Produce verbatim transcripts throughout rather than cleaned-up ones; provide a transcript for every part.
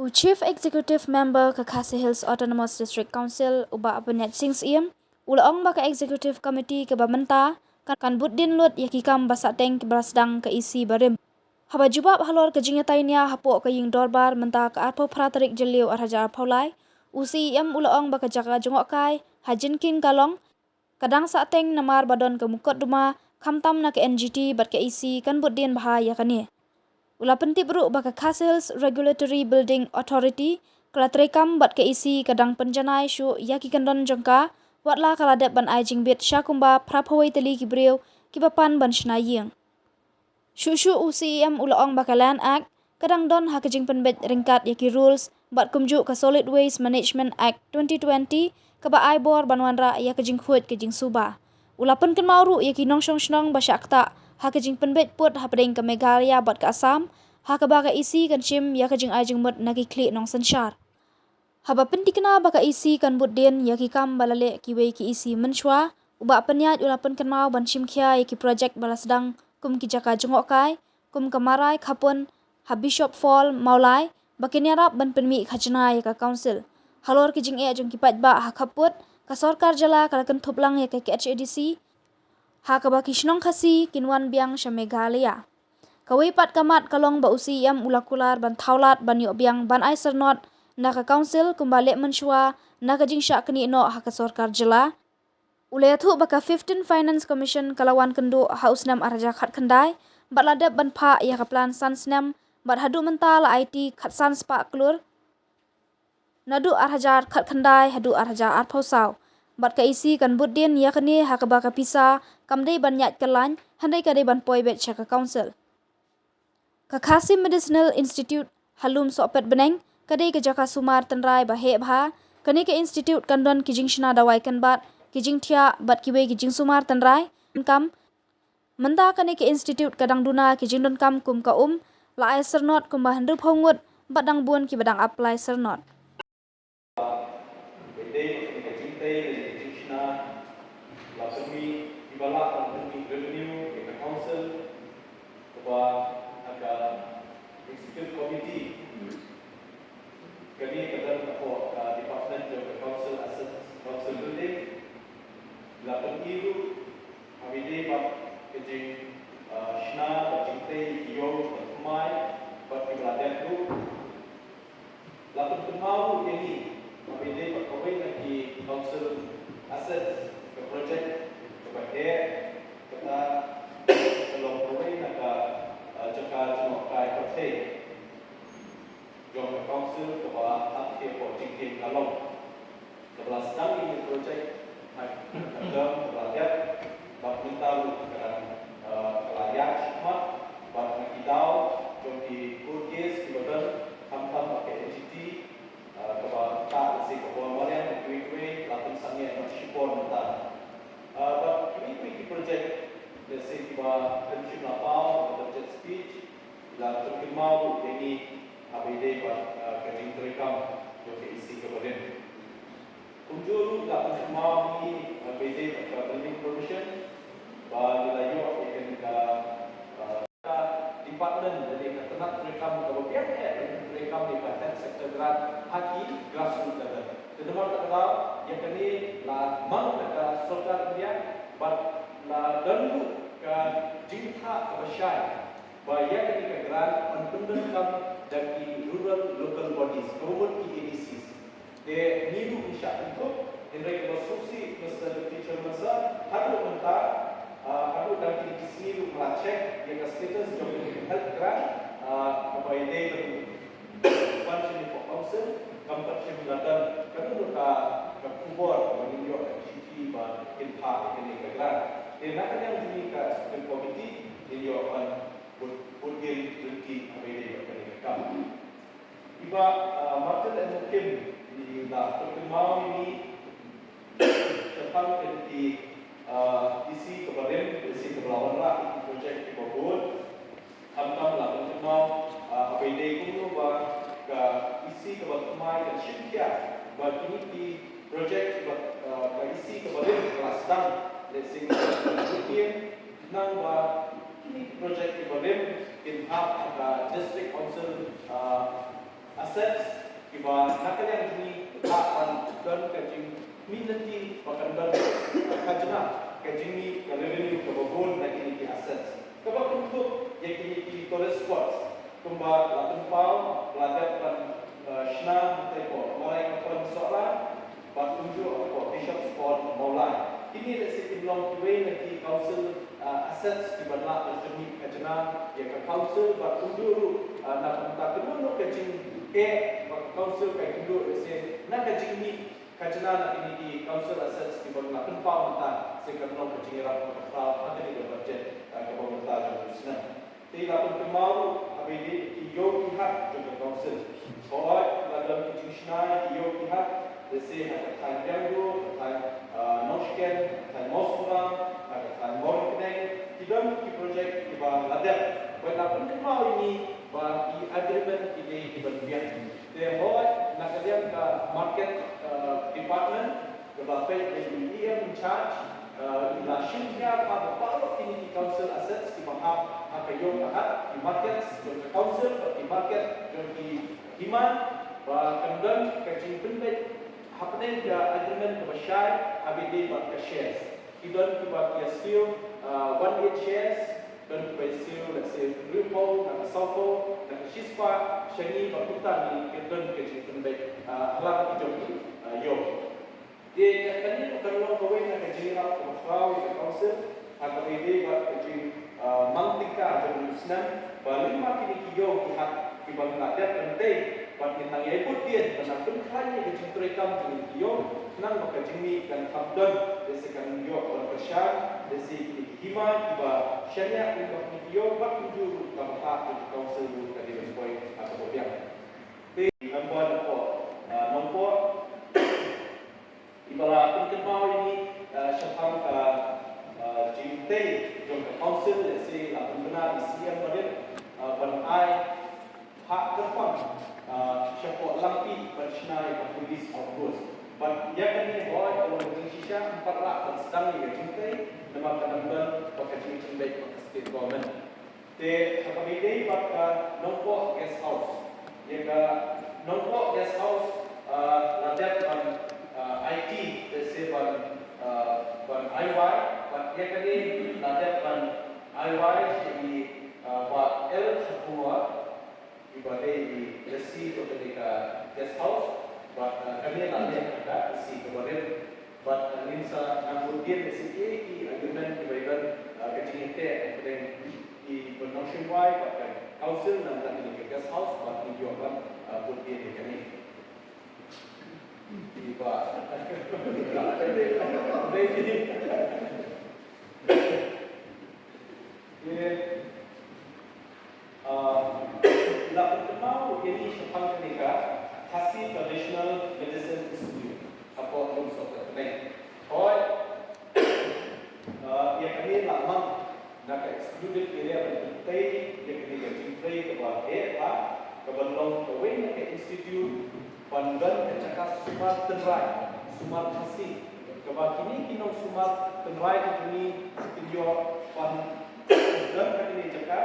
U Chief Executive Member ka Khasi Hills Autonomous District Council, u Bah Bynniat Sing Syiem, u la ong ba ka Executive Committee kaba mynta kan, kan bud dien lut ïa ki kam ba sahteng kiba la sdang ka E C barim. Haba jubab halor ka jingïatai nia hapoh ka ïing dorbar mynta ka arphew phra tarik Jylliew ar hajar arphew lai, u Syiem u la ong ba ka jaka jngohkai ha Jynkieng ka long ka dang sahteng namar ba don ka mukotduma, khamtam na ka N G T bad ka E C kan bud dien bha ïa kane. U la pyntip ruh ba ka Khasi Hills Regulatory Building Authority ka la treikam bad ka E C ka dang pynjanai shuh ïa ki kyndon jong ka, watla ka la dep ban ai jingbit sha kumba phra phew wei tylli ki briew kiba pan ban shna ïing. Shuh shuh u Syiem u la ong ba ka Land Act ka dang don ha ka jingpynbeit ryngkat ïa ki rules bad kumjuh ka Solid Waste Management Act twenty twenty kaba ai bor ban wanrah ïa ka jingkhuid ka jingsuba. U la pynkynmaw ruh ïa ki nongshong shnong ba shah ktah ha ka jingpynbeit pud hapdeng ka Meghalaya bad ka Assam, ha kaba ka E C kan shim ïa ka jingai jingmut na ki khlieh nongsynshar. Haba pyntikna ba ka E C kan bud dien ïa ki kam ba la leh kiwei ki E C mynshuwa, u Bah Bynniat u la pynkynmaw ban shim khia ïa ki projek ba la sdang kum ki jaka jngohkai, kum ka Marai Khapun ha Bishop Fall Mawlai, ba kin ïarap ban pynmih khajna ïa ka Council. Halor ki jingeh jong ki paidbah ha khappud, ka sorkar jylla ka la kynthup lang ïa ka K H A D C, ha kaba ki shnong Khasi kin wan biang sha Meghalaya. Kawei pat ka mat ka long ba u Syiem u la kular ban thaw lad ban ïoh biang ban ai syrnod na ka Council kumba leh mynshuwa na ka jingshah knieh noh ha ka sorkar jylla. U la ïathuh ba ka fifteen Finance Commission ka la wan kynduh ha u snem ar hajar khatkhyndai bad la dep ban phah ïa ka plan san snem, bad haduh mynta la aiti khatsan spah klur naduh ar hajar khatkhyndai haduh ar hajar arphew saw. Bad ka E C kan bud dien ïa kane ha kaba ka pisa kam dei ban ïaid kyllain, hynrei ka dei ban poi beit sha ka Council. Ka Khasi Medicinal Institute ha Lumsohpet Bneng ka dei ka jaka sumar tynrai ba heh bha. Kane ka institute kan don ki jingshna dawai kynbat, ki jingthiah bad kiwei ki jingsumar tynrai. Kam mynta kane ka institute ka dang duna ki jingdonkam kum ka um, la ai syrnod kumba hynriewphew ngut bad dang bun kiba dang apply syrnod. Ba dei ba kane ka jingtei ne ka jingshna la pynmih, kiba lah ban pynmih revenue ïa ka Council, kaba ha ka Executive Committee kane ka don hapoh ka Department jong ka Council Assets, Council Building. La pyni ruh haba ïadei bad ka jing, ah, shna bad jingtei ïa ki ïew bad thymmai bad kiba la dep ruh. La pynkynmaw ruh ïa ngi haba ïadei bad kawei na ki Council Assets, ka project kaba heh, kata ka long kawei na ka, ah, jaka jngohkai pyrthei jong ka Council kaba hap hapoh Jingkieng ka long. Kaba la sdang ïa kane ka project ha ka term kaba la dep, bad mynta ruh ka dang, eh, ka la ïaid shakhmat, bad na ki daw jong ki court case kiba don, khamtam bad ka N G T, eh, kaba ktah lehse ka bor mariang, kiwei kiwei la pynsangeh noh shipor mynta. Eh, bad kiwei kiwei ki project lehse kiba kynshim la paw ha ka budget speech, la pynkynmaw ruh ïa ngi haba ïadei bad, eh, ka jingtreikam jong ka E C kaba rim. Kumjuh ruh la pynkynmaw ïa ngi, eh, haba ïadei bad ka building permission, ba ngi la ïoh ïa kane ka, eh, ka department lane ka tnat treikam kaba biang eh ban treikam ïa ka health sector grant ha ki grassroots level. Te namar kata ka daw ïa kane la mang da ka sorkar India bad la don ruh ka jingthrang kaba shai ba ïa kane ka grant ban pyndonkam da ki rural local bodies, kaba mut ki A D Cs. Te ngi ruh ngi shah kynthup, hynrei kaba sngewsih Mister Deputy Chairman Sir, haduh mynta, ah, haduh dang kine ki sngi ruh nga la check ïa ka status jong ka health grant, ah, kaba ïadei bad ban shim ïa ka council, kam pat shym la don kano kano ka, ka khubor ba ngin ïoh ka shithi ba kin phah ïa kane ka grant. Te na ka liang jong ngi ka executive committee ngin ïoh ban bud, bud dien lynti haba ïadei bad kane ka kam. I Bah, ah, Martin N Mukim i la pynkynmaw ïa ngi shaphang kine ki, ah, E C kaba rim, E C kaba la wanrah ïa ki project kiba bun. Khamtam la pynkynmaw, ah, haba ïadei kumno ba ka E C kaba thymmai kan shim khia ba kine ki project kiba, ah, ka E C kaba rim ka la sdang, lehse ngi kynmaw khnang ba kine ki project kiba rim kin hap ha ka District Council, ah, Assets kiba na ka liang jong ngi ka ban don ka jingmih lynti ba kan don ka khajna, ka jingmih ka revenue kaba bun na kine ki assets. Kaba kynthup ïa kine ki tourist spots kumba la pynpaw, la dep ban, eh, shna mynta ko Marai Kapon Sohra, bad kumjuh hapoh Bishop's Fort Mawlai. Kine lehse kin long kiwei na ki council, ah, assets kiban lah ban pynmih khajna ïa ka council bad kumjuh ruh, ah, na ka bynta kano kano ka jingeh ba ka council ka ïakynduh lehse na ka jingmih khajna na kine ki council assets kiban lah pynpaw mynta, sa kan long ka jingïarap kaba khraw ha kane ka budget, ah, kaba mynta jong u snem. Te la pynkynmaw ruh haba ïadei ki ïew ki hat jong ka council. Hooid, la don ki jingshna ïa ki ïew ki hat, lehse ha ka thaiñ Riangdo, ka thaiñ, ah, Nongshken, ka thaiñ Mawsynram, ha ka thaiñ Mawryngkneng, ki don ki project kiba la dep. Bad la pynkynmaw ïa ngi ba ki agreement ki dei kiban biang. Te hooid, na ka liang ka market, ah, department, kaba peit da i E M in charge, eh, i la shim khia ba baroh kine ki council assets kiba hap ha ka ïew ka hat, ki markets jong ka council bad ki market jong ki hima, ba kan don ka jingpynbeit hapdeng ka agreement kaba shai haba ïadei bad ka shares. Ki don kiba ki ïasiew, eh, one eight shares, don kiba ïasiew, lehse, hynriewphew, na ka sawphew, na ka shispah, sha ngi ba kumta ngi, ki don ka jingpynbeit, eh, ha la ki jong ki, eh, ïew. Te kane ka kan long kawei na ka jingïarap kaba khraw ïa ka council ha kaba ïadei bad ka jing, ah, mang tyngka jong u snem, ba lyngba kine ki ïew ki hat kiba ngi la dep ban tei bad ngin nang ïai bud dien ban nang pynkhlaiñ ïa ka jingtrei kam jong kine ki ïew, khnang ba ka jingmih kan kham don, lehse kan ïoh ban kyrshan, lehse kine ki hima kiba shaniah lyngba kine ki ïew bad kumjuh ruh ka bynta jong ka council ruh ka dei ban poi ha kaba biang. Te i member na pdeng, ah, Nongpoh, iba la pynkynmaw ïa ngi, eh, shaphang ka, eh, jingtei jong ka council, lehse la pynbna da i C M barit, eh, ban ai ha kyrpang, eh, shapoh Langpih ban shna ïa ka police outpost. Bad ïa kane hooid ka long ka jingshisha, ym pat lah ban sdang ïa ka jingtei namar ka dang don bad ka jingpynbeit bad ka state government. Te ha kaba ïadei bad ka Nongpoh Guest House. Ïa ka Nongpoh Guest House, ah, la dep ban, ah, aiti, lehse ban, ah, ban ai wai, bad ïa kane la dep ban ai wai sha i, ah, Bah L Khatbunga, iba dei i lessee jong kane ka guest house, bad, ah, kane la leh da ka E C kaba rit. Bad, uh, ngin sa nang bud dien lehse ki agreement kiba ïadon, uh, ka jingïateh hapdeng ki ban nongshun wai bad ka council na ka bynta kane ka guest house bad ngin ïoh ban, uh, bud dien ïa kane. Iba. Ïa, ah, la pynkynmaw ïa ngi shaphang kane ka Khasi Traditional Medicine Institute hapoh Lumsohkyrteng Kynthei. Hooid, ah, ïa kane la mang na ka excluded area ban pyntei ïa kane ka jingtrei kaba heh bha, kaban long kawei na ka institute ban don ka jaka sumar tynrai, sumar Khasi, kaba kine ki nongsumar tynrai ka jong ngi kin ïoh ban don ha kane ka jaka,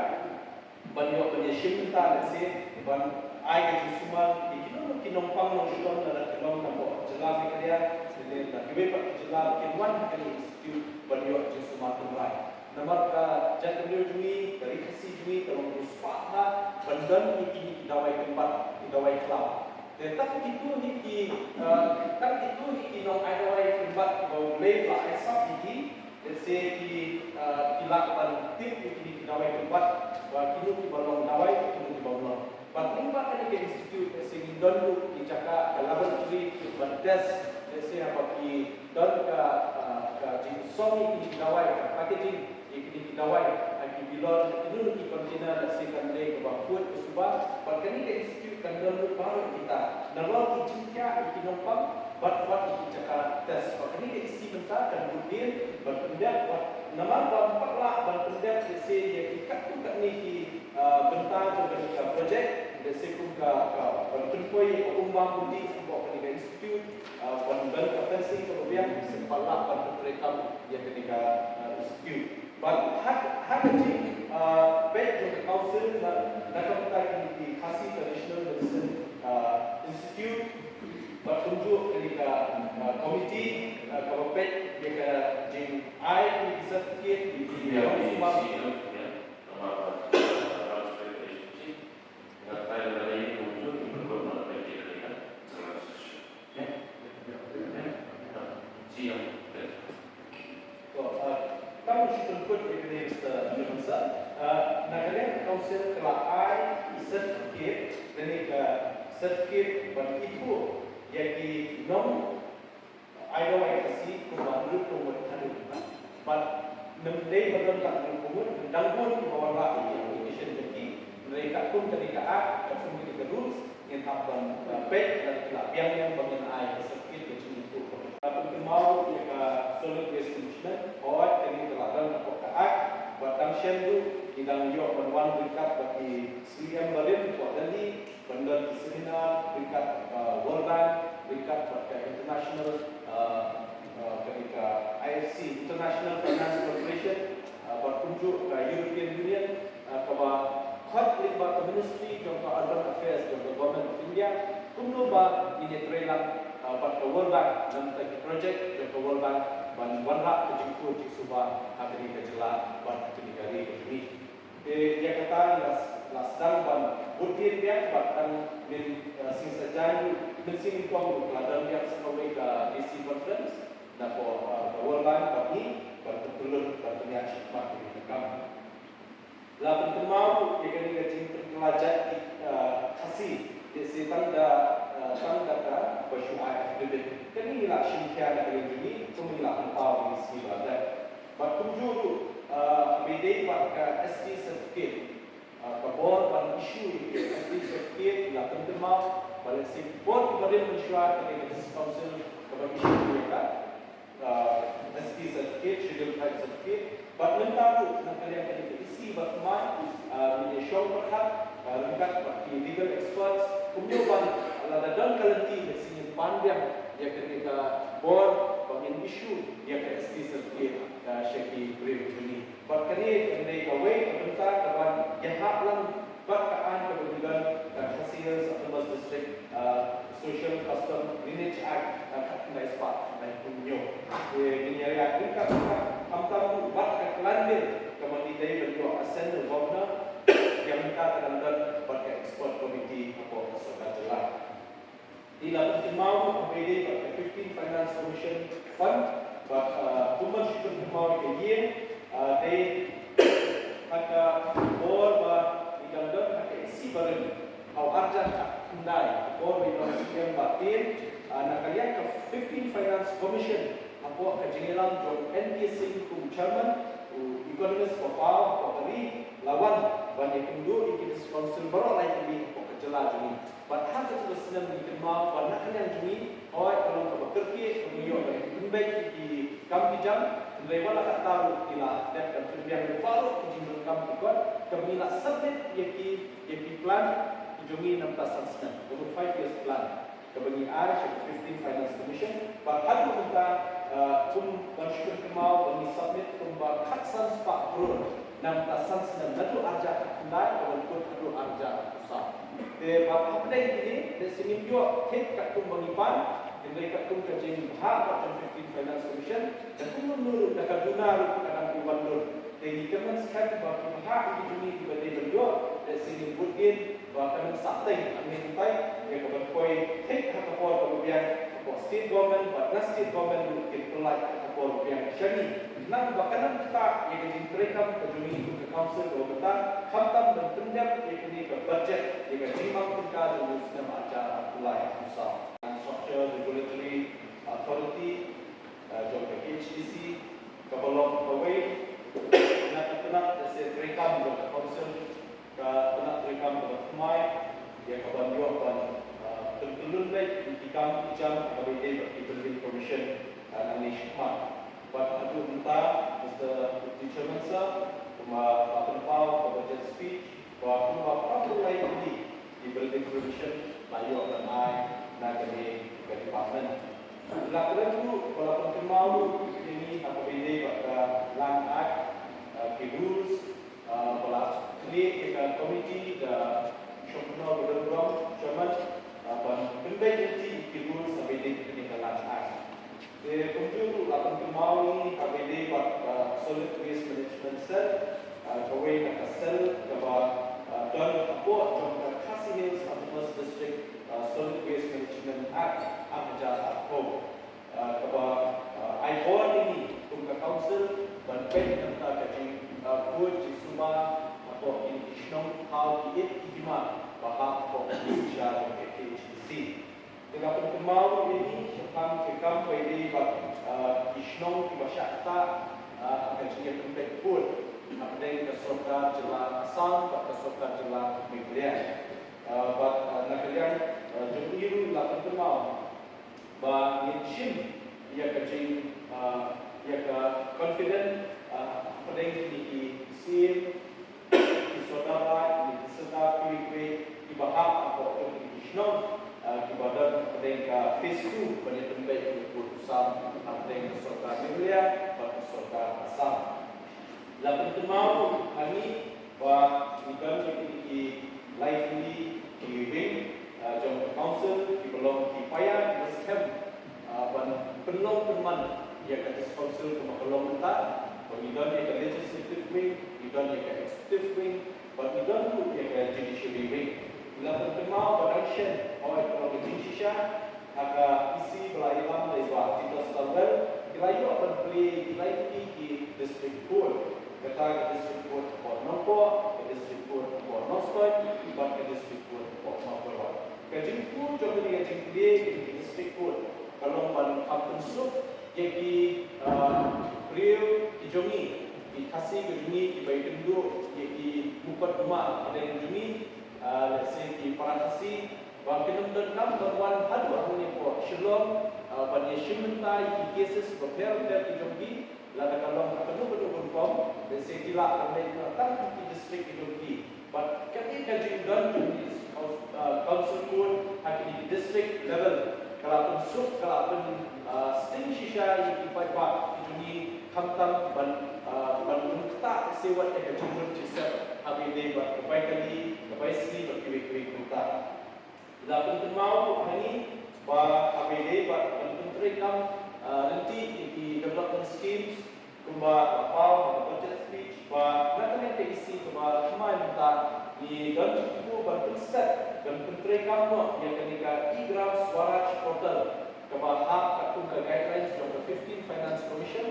ban ïoh ban ïashim bynta lehse ban ai ka jingsumar ïa kino kino ki nongpang nongshitom lada ki long napoh jylla Meghalaya, lane na kiwei pat ki jylla ba kin wan ha kane ka institute ban ïoh jingsumar tynrai. Namar ka jaitbynriew jong ngi, ka ri Khasi jong ngi ka long riewspah bha ban don ïa kine ki dawai kynbat, ki dawai khlaw. Te tang kito hi ki, eh, tang kito hi ki nongai dawai kynbat kiba U Blei u la ai sap ïa ki, lehse ki, eh, ki lah ban tip ïa kine ki dawai kynbat ba kino kiba long dawai, kino kiba ym long. Bad lyngba kane ka institute, lehse ngin don ruh ki jaka ka laboratory ban test, lehse haba ki don ka, ah, ka jingsong ïa kine ki dawai, ka packaging ïa kine ki dawai ha ki bilor, ha kino kino ki container, lehse kan dei kaba khuid ka suba. Bad kane ka institute kan don ruh baroh kita, nalor ki jingkhiah ïa ki nongpang bad wat ïa ki jaka test. Bad kane ka E C mynta kan bud dien ban pyndep, bad namar ba ym pat lah ban pyndep lehse ïa ki katto katne ki, ah, bynta jong kane ka project, lehse kum ka, ka ban pynpoi ïa ka um bam um dih hapoh kane ka institute, ah, ban don ka fencing kaba biang, lehse ym pat lah ban pyntreikam ïa kane ka, ah, institute. Bad ha, ha ka jing, ah, peit jong ka council na, na ka bynta kine ki Khasi Traditional Medicine, Institute, bad kumjuh kane ka, uh, committee, uh, kaba peit ïa ka jingai ki certificate, ki, ki, Ko, ah, tang shu pynkut ïa kane, Mister Johnson. Ah, na ka liang ka council ka la ai certificate, lane ka certificate ban ithuh ïa ki nong Idaw Idaw Khasi kumba hynriew phew ngut haduh. Bad ym dei ba don tang hynriew phew ngut, dang bun kiba wanrah ïa ki application jong ki. Hynrei katkum kane ka act, katkum kane ka rules, ngin hap ban, uh, peit lada ki la biang ne em ba ngin ai ka certificate ka jingithuh. Nga pynkynmaw ïa ka Solid Waste Management, hooid kane ka la don hapoh ka act, bad dang shen ruh ngi dang ïoh ban wan ryngkat bad ki C M barim hapoh Delhi, ban don ki seminar ryngkat, uh, World Bank, ryngkat bad ka international, uh, uh, kane ka I F C, International Finance Corporation, uh, bad kumjuh ka European Union, uh, kaba khot lyngba ka Ministry jong ka Urban Affairs jong ka Government of India, kumno ba ngin ïatreilang, uh, bad ka World Bank, na ka bynta ki project jong ka World Bank, ban wanrah ka jingkhuid jingsuba ha kane ka jylla bad ha kane ka ri ka jong ngi. Te ïa kata la, la sdang ban bud dien biang bad tang Mynsiem Saitjaiñ, Mynsiem Nyngkong ruh la don biang sa kawei ka D C conference napoh, uh, ka World Bank bad ngi ban pynlut ban pynïaid shakhmat ïa kane ka kam. La pynkynmaw ruh ïa kane ka jingpynkylla jait, uh, Khasi, lehse tang da, uh, tang da kaba shu ai affidavit. Kane ngi la shim khia na ka liang jong ngi, kumba ngi la pynpaw ïa ki sngi ba la dep. Bad kumjuh ruh, uh, haba ïadei bad ka S T certificate, uh, ka bor ban issue ïa ka S T certificate la pynkynmaw ba lehse ki bor kiba rim mynshuwa ka dei ka District Council kaba issue ïa ka, uh, S T certificate, Scheduled Tribe certificate. Bad mynta ruh na ka liang kane ka E C ba thymmai, uh, ngin ïa shong pyrkhat, uh, ryngkat bad ki legal experts, kumno ban, uh, lada don ka lynti lehse ngin pan biang ïa kane ka bor ba ngin issue ïa ka S T certificate, uh, sha ki briew jong ngi. Bad kane ka dei kawei ka bynta kaban ïahap lang bad ka aiñ kaba ngi don ka Khasi Hills Autonomous District, uh, Social Custom Lineage Act, uh, khatkhyndai spah khyndai phew hynñiew. Te ngin ïa ïaid ryngkat ryngkat, khamtam ruh bad ka klan bill kaba ngi dei ban ïoh assent u Governor, ïa mynta ka dang don bad ka expert committee hapoh ka sorkar jylla. Te la pynkynmaw ruh haba ïadei bad ka fifteen Finance Commission fund, bad, uh, kumba shu pynkynmaw ïa ka ïing, uh, dei ha ka bor ba ngi dang don ha ka E C barim, ha u arhajar khyndai, ka bor ba i Nong C M Bah Tien, uh, na ka liang ka fifteen Finance Commission, hapoh ka jingïalam jong N K Singh kum u chairman, u economist ba paw hapoh ka ri, la wan ban ïakynduh ïa ki District Council baroh lai tylli hapoh ka jylla jong ngi. Bad ha kata ka snem ngi kynmaw ba na ka liang jong ngi, hooid ka long kaba kyrkieh kaba ngi ïoh ban pynbeit ïa ki kam ki jam, hynrei wat la katta ruh ngi la dep ban pynbiang ïa baroh ki jingdonkam ki kot kaba ngi la submit ïa ki, ïa ki plan ki jong ngi na bynta san snem, ka long five years plan kaba ngi ai sha ka fifteen Finance Commission. Bad haduh mynta, uh, kum ban shu pynkynmaw ba ngi submit kumba khatsan spah klur na bynta san snem, naduh arhajar khyndai ka ban kut haduh arhajar arphew saw. Te bad hapdeng kine, lehse ngim ïoh thied katkum ba ngi pan, hynrei katkum ka jingbthah ka jong fifteen Finance Commission, da kumno ruh, da ka duna ruh ka dang ïa wan lut. Te ngi kyrmen skhem ba ki bthah ki jong ngi kiba dei ban ïoh, lehse ngin bud dien ba kan ym sah teng, ngin ïa ïa ka ban poi thied ha ka por kaba biang, hapoh State Government bad na State Government ruh kin pynlait ha ka por ba biang sha ngi. Khnang ba kan ym ktah ïa ka jingtreikam ka jong ngi kum ka council kaba mynta, khamtam ban pyndep ïa kane ka budget ïa ka jingmang tyngka jong u snem arhajar arphew lai arphew saw. Structure Regulatory Authority, uh, jong ka K H A D C, kaba long kawei na ka tnat, lehse, treikam jong ka council, ka tnat treikam kaba thymmai, ïa kaban ïoh ban, uh, pynkyllun beit ïa ki kam ki jam kaba ïadei bad ki building permission, uh, nangne shakhmat. Bad haduh mynta, Mister Deputy Chairman Sir, kumba la pynpaw ha ka budget speech, ba kumba phra phew lai tylli ki building permission la ïoh ban ai na kane ka department. La kren ruh, ba la pynkynmaw ruh ïa ngi ha kaba ïadei bad ka Land Act, uh, ki rules, uh, ba la khlieh ïa ka committee da Shongkno Gordon Burom, Chairman, Pynbeit lynti ïa ki rules ha ba ïadei bad kane ka Land Act. Te kumjuh ruh la pynkynmaw ïa ngi ha ba ïadei bad, uh, Solid Waste Management Cell, uh, kawei na ka cell kaba, uh, don hapoh jong ka Khasi Hills Autonomous District, uh, Solid Waste Management Act ar hajar arphew. Uh, kaba, uh, ai bor ïa ngi kum ka council ban peit na ka bynta ka jing, uh, khuid jingsumar hapoh kine ki shnong, thaw, ki ïit ki jingma ba hap hapoh ka jingshisha jong ka K H A D C. Te la pynkynmaw ruh ïa ngi shaphang ki kam ba ïadei bad, ah, ki shnong kiba shah ktah, ah, ha ka jingïapynbeit khuid hapdeng ka sorkar jylla Assam bad ka sorkar jylla Meghalaya. Ah, bad, ah, na ka liang, ah, jong ngi ruh la pynkynmaw ba ngin shim ïa ka jing, ah, ïa ka confident, ah, hapdeng kine ki siem, ki sorkar, ki sorkar kiwei kiwei kiba hap hapoh jong ki shnong, ah, kiba don hapdeng ka phase two ban ïapynbeit ïa u khuid u sam hapdeng ka sorkar Meghalaya bad ka sorkar Assam. La pynkynmaw ha ngi ba ngi don ïa kine ki lai tylli ki wing, ah, jong ka council kiba long ki paia kiba skhem, ah, ban pynlong pynman ïa ka District Council kumba ka long mynta, ba ngi don ïa ka legislative wing, ngi don ïa ka executive wing, bad ngi don ruh ïa ka judiciary wing. Ngi la pynkynmaw ba dang shen, hooid, ka long ka jingshisha, ha ka E C ba la ïalam da i Bah Titos Tarbel, ki la ïoh ban plie ïa ki lai tylli ki district court. Kata ka district court hapoh Nongpoh, ka district court hapoh Nongstoiñ, bad ka district court hapoh Mawkyrwat. Ka jingthmu jong kane ka jingplie ïa ki district court ka long ban kham pynsuk ïa ki, ah, briew ki jong ngi, ki Khasi ki jong ngi kiba ïakynduh ïa ki mukotduma hapdeng jong ngi, ah, lehse ki para Khasi, ba kin ym donkam ban wan haduh hangne hapoh Shillong, ah, ban ïashim bynta ïa ki cases bapher bapher ki jong ki, lada ka long ha kano kano ka rukom, lehse ki lah ban leit noh tang ha ki district ki jong ki. Bad kane ka jingdon jong ki, ah, council court ha kine ki district level ka la pynsuk, ka la pyn, ah, sting shisha ïa ki paidbah ki jong ngi, khamtam ban, ah, ban ym ktah shuh wat ïa ka jingmut jingsep ha ba ïadei bad ka bai kali, ka bai sngi bad kiwei kiwei kumta. La pynkynmaw ruh ha ngi ba ha ba ïadei bad ban pyntreikam, ah, lynti ïa ki development schemes kumba la paw ha ka budget speech, ba na kane ka E C kaba thymmai mynta ngi don jingthmu ban pynstet ban pyntreikam noh ïa kane ka e-Gram Swaraj portal kaba hap katkum ka guidelines jong ka fifteen Finance Commission.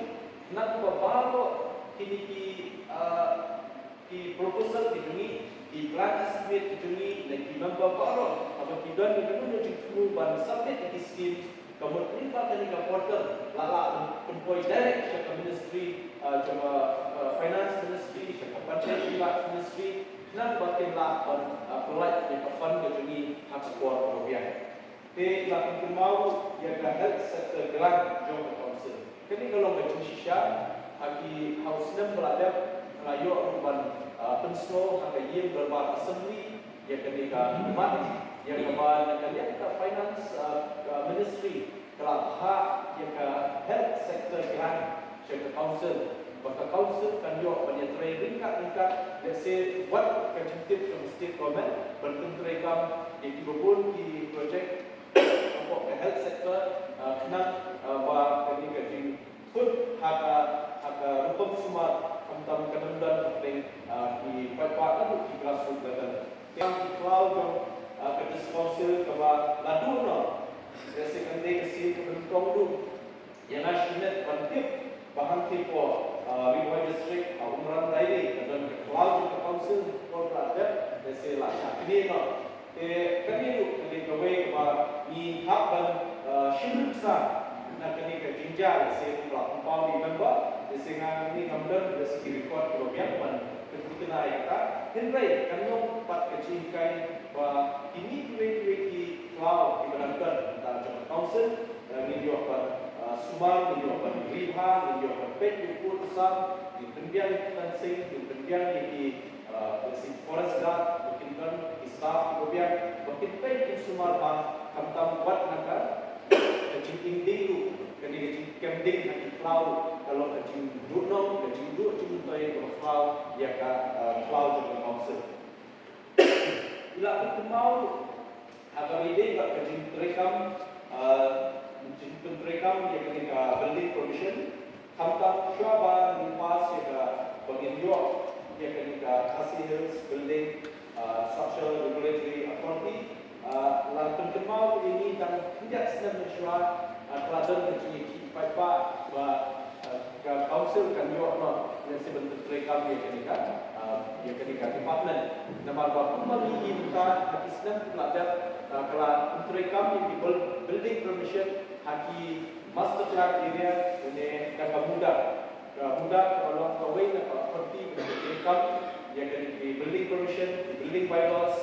Khnang ba baroh kine ki, ah, ki proposal ki jong ngi, ki plan estimate ki jong ngi, ne ki member baroh haba ki don ïa kano kano jingthmu ban submit ïa ki scheme, ka mut lymne ba kane ka portal la lah ban pynpoi direct sha ka ministry, ah, jong ka, ah, finance ministry, sha ka panchayati raj ministry, khnang ba kin lah ban, ah, pynlait ïa ka fund ka jong ngi ha ka por kaba biang. Te la pynkynmaw ruh ïa ka health sector grant jong ka council. Kane ka long ka jingshisha, ha ki, ha u snem ba la dep la ïoh ruh ban, ah, pynsngew ha ka ïing dorbar assembly ïa kane ka mat, ïa kaba na ka liang ka finance, ah, ka ministry ka la bhah ïa ka health sector grant sha ka council, ba ka council kan ïoh ban ïatrei ryngkat ryngkat, lehse wat ka jingtip jong state government ban pyntreikam ïa kiba bun ki project hapoh ka health sector, ah, khnang, ah, ba kane ka jingthut ha ka, ha ka rukom sumar khamtam kan ym don hapdeng, ah, ki paidbah haduh ki grassroots level. Te ki khlaw jong, ah, ka District Council kaba la duh noh, lehse kan dei ka sien kaba nyngkong duh. Ïa nga shimet ban tip ba hangtei hapoh, ah, Ri Bhoi District, ha Umrang Dairi, ka don ka khlaw jong ka council, por ba la dep, lehse la shah knieh noh. Te kane ruh ka dei kawei kaba ngi hap ban, ah, shim nuksa na kane ka jingjia, lehse kumba la pynpaw ïa i member, lehse nga ngam don, lehse ki record kiba biang ban pynthikna ïa kata. Hynrei kan long pat ka jinghikai ba kine kiwei kiwei ki khlaw kiba dang don mynta jong ka council, eh, ngin ïoh ban, eh, sumar, ngin ïoh ban ri bha, ngin ïoh ban peit ïa u kut u sam, ngin pynbiang ïa ki fencing, ngin pynbiang ïa ki, eh, basic forest guard, ba kin don ki staff kiba biang, ba kin peit kin sumar bha, khamtam wat na ka, ka jingim ding ruh, kane ka jingkem ding ha ki khlaw, ka long ka jingduhnong, ka jingduh jingmyntoi kaba khlaw ïa ka, eh, khlaw jong ka council. La pynkynmaw Ha kaba ïadei bad ka jingtreikam, ah, jingpyntreikam ïa kane ka building permission, khamtam shuwa ba ngin pass ïa ka, ba ngin ïoh ïa kane ka Khasi Hills Building, ah, Structure Regulatory Authority, ah, la pynkynmaw ïa ngi tang khyndiat snem mynshuwa, ah, ka la don ka jingïakhih paidbah ba, ah, ka council kan ïoh noh lehse ban pyntreikam ïa kane ka, ah, ïa kane ka department. Namar ba kumba ngi ïohi mynta ha ki snem ki la dep, ah, ka la pyntreikam ïa ki buil-, building permission ha ki master plan area ne da ka MUDA. Ka MUDA kaba long kawei na ka authority ban pyntreikam ïa kane ki building permission, ki building bylaws,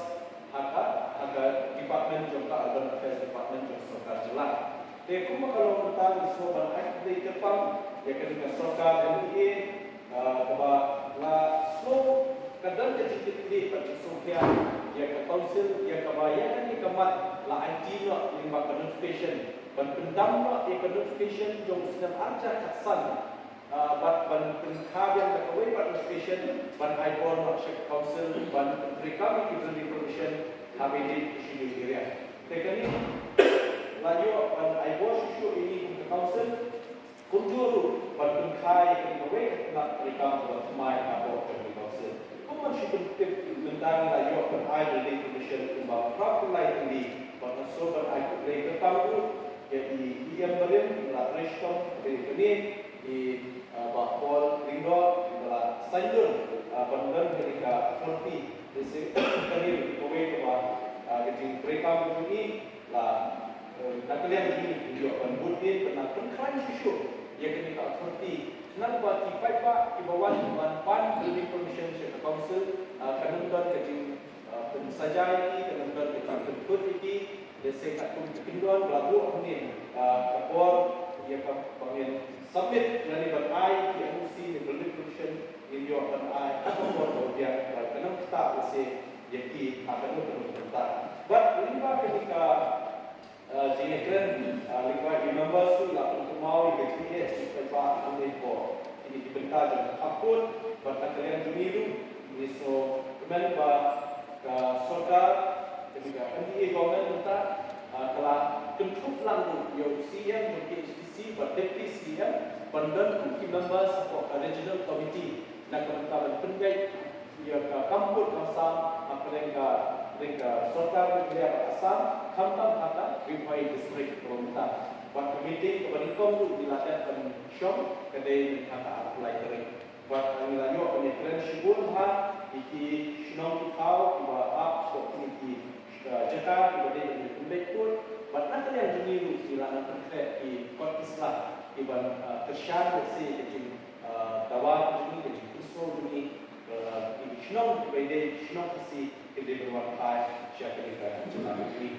ha ka, ha ka department jong ka Urban Affairs Department jong sorkar jylla. Te kumba ka long mynta ngi sngew ban ai khublei kyrpang ïa kane ka sorkar M D A, ah, kaba la sngew ka don ka jingkitkhlieh bad jingsngewkhia ïa ka council, ïa kaba ïa kane ka mat la aiti noh lyngba ka notification, ban pyndam noh ïa ka notification jong u snem arhajar khatsan. Ah, bad ban pynkha biang da kawei pat notification ban ai bor noh sha ka council ban pyntreikam ïa ki building permission ha kaba ïadei bad ka schedule area. Te kane la ïoh ban ai bor shuh shuh ïa ngi kum ka council, kumjuh ruh ban pynkha ïa kane kawei ka tnat treikam kaba thymmai hapoh ka council. Kum ban shu pyntip mynta ngi la ïoh ban ai building permission kumba phra phew lai tylli, bad nga sngew ban ai khublei kyrpang ruh ïa i E M barim, i la trei shitom ha kane, i, ah, Bah Paul Lyngdoh, i ba la saiñdur, ah, ban don kane ka authority. Te sa kane kawei kaba, ah, ka jingtreikam jong ngi la, eh, na ka liang jong ngi ngi ïoh ban bud ïa ka, ban pynkhlaiñ shuh shuh ïa kane ka authority. Khnang ba ki paidbah kiba wan ban pan building permission sha ka council, ah, kan ym don ka jing, ah, pynsaja ïa ki, kan ym don ka jingpynthut ïa ki. Lehse katkum ki kyndon ba la buh hangne, ah, ka por ïa ka ba ngin submit lane ban ai ki N O C ne building permission, ngin ïoh ban ai ha ka por kaba biang, ba kan ym ktah lehse ïa ki ha kano kano ka bynta. Bad lyngba kane ka, ah, jingïakren, ah, lyngba i member ruh la pynkynmaw ïa ka jingeh jong ki paidbah hangne hapoh kine ki bynta jong ka khappud, bad na ka liang jong ngi ruh ngi sngewkmen ba ka sorkar, kane ka M D A government mynta, ah, ka la kynthup lang ruh ïa u C E M jong K H A D C bad Deputy C E M ban don kum ki members hapoh ka regional committee na ka bynta ban pynbeit ïa ka kam pud kam sam hapdeng ka, hapdeng ka sorkar Meghalaya bad Assam, khamtam ha ka Ri Bhoi district kaba mynta. Bad ka meeting kaba nyngkong ruh ngi la dep ban shong, ka dei mynta ka arphew lai tarik. Bad ngi la ïoh ban ïakren shibun ha ïa ki shnong ki thaw kiba ap sha kine ki, eh, jaka kiba dei ban pynbeit pud. Bad na ka liang jong ngi ruh ngi la nang pynkhreh ki kot ki sla kiban, eh, kyrshan lehse ka jing, eh, dawa jong ngi, ka jingpynsngew jong ngi, eh, ki shnong kiba dei shnong Khasi ki dei ban wan phai sha kane ka jylla jong ngi.